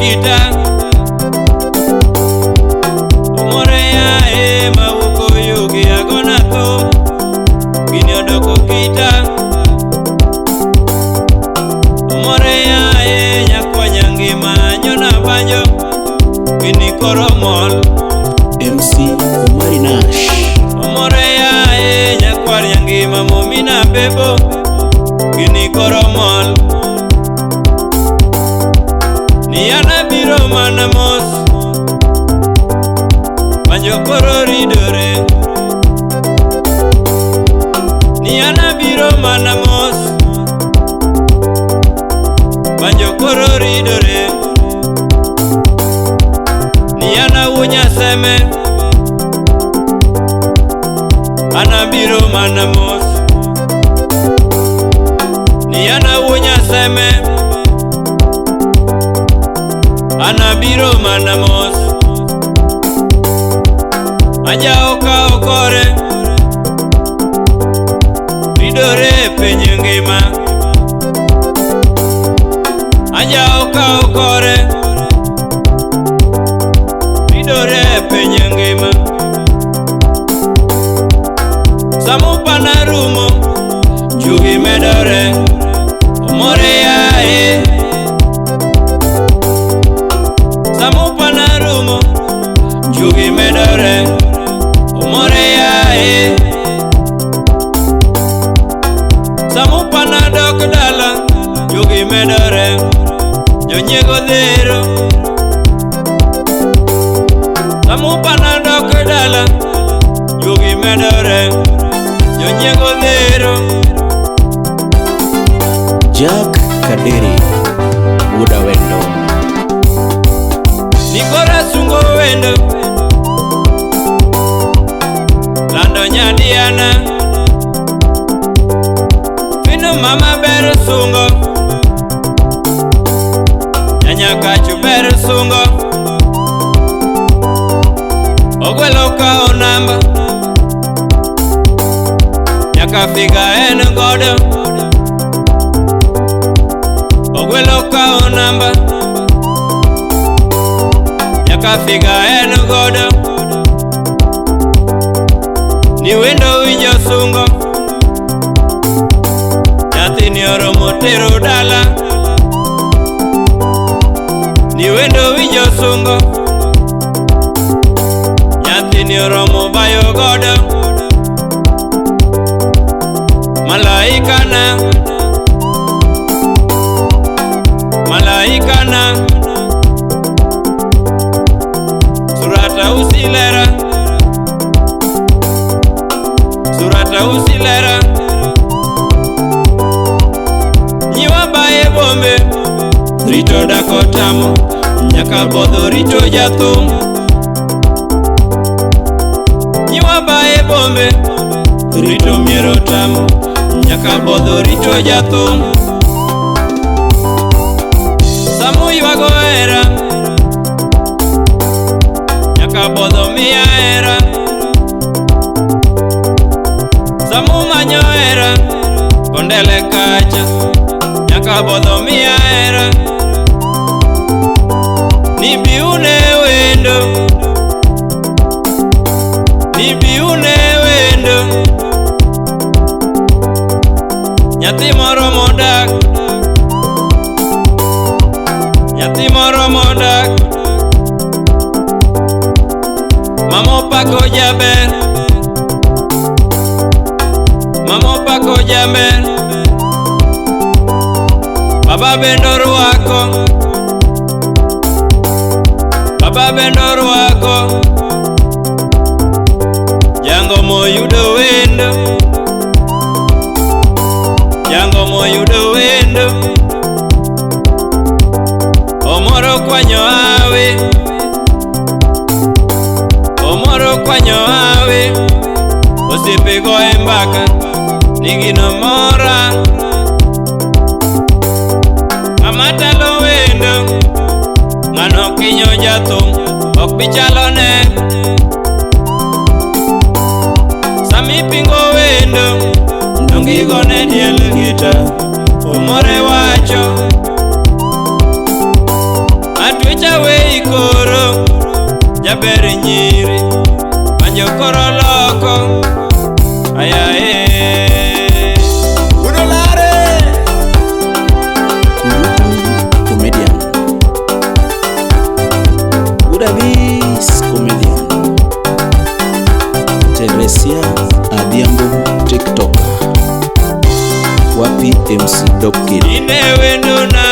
kita. Omore yae mawuok oyugi agona thum, gini odoko kita. Omore yae nyakwa nyangima nyona banjo, gini koro mol. MC Omari Nash. Omore yae nyakwar nyangima momina bebo, gini koro mol. Niana biro mana mos, banjo koro ridore. Niana biro mana mos, banjo koro ridore. Niana wunya seme, ana biro mana mos. Niana wunya seme, ana biro mana mos. Aja okao kore, ridore e piny ngima. Aja okao kore, ridore e piny ngima. Samupana rumo, jugi medore. Omore yae. Samupana rumo, jugi medore. Omore yae. Samupana dok dala, jugi medore. Jonyiego dhero. Samupana dok dala, jugi medore. Jonyiego dhero. Jack Kaderi Wuod Awendo. Nikora sungo wendo, lando nyadiana. Fino mama ber sungo, nyanyakachu ber sungo. Ogwelo kao namba, nyaka figa en godo. Ogwelo kao namba, nyaka figa en godo. Ni wendo winjo sungo, nyathini oromo tero dala. Ni wendo winjo sungo, nyathini oromo bayo godo. Malaikana, malaikana, surata usilera, surata usilera. Nyiwa baye bombe, rito dako tamo, nyaka bodho rito jathum. Nyiwa baye bombe, rito miero tamo, nyaka bodho rito jathum. Samu ywago hera, nyaka bodho miya hera. Samu manyo hera, kondele kacha, nyaka bodho miya hera. Nibiune wendo, nibiune wendo. Nyathi moro modak, nyathi moro modak. Mama opako jaber, mama opako jaber. Baba bende orwako, baba bende orwako. Jango moyudo wendo, jango moyudo wendo. Omoro kwanyo awe, omoro kwanyo awe. Osiepe goye mbaka ni gino mora. Ng'ama talo wendo, ng'ano kinyo jathum, ok bi chalone. Sami pingo wendo, dongi gone diel gita. Omore wacho, atwech Nyocha wei koro jaber nyiri banjo koro loko ayae. Udolare. Kurutu Comedian. Udabis Comedian. Teresia Adhiambo TikTok. Wapi MC Dopkid. Ine wendo na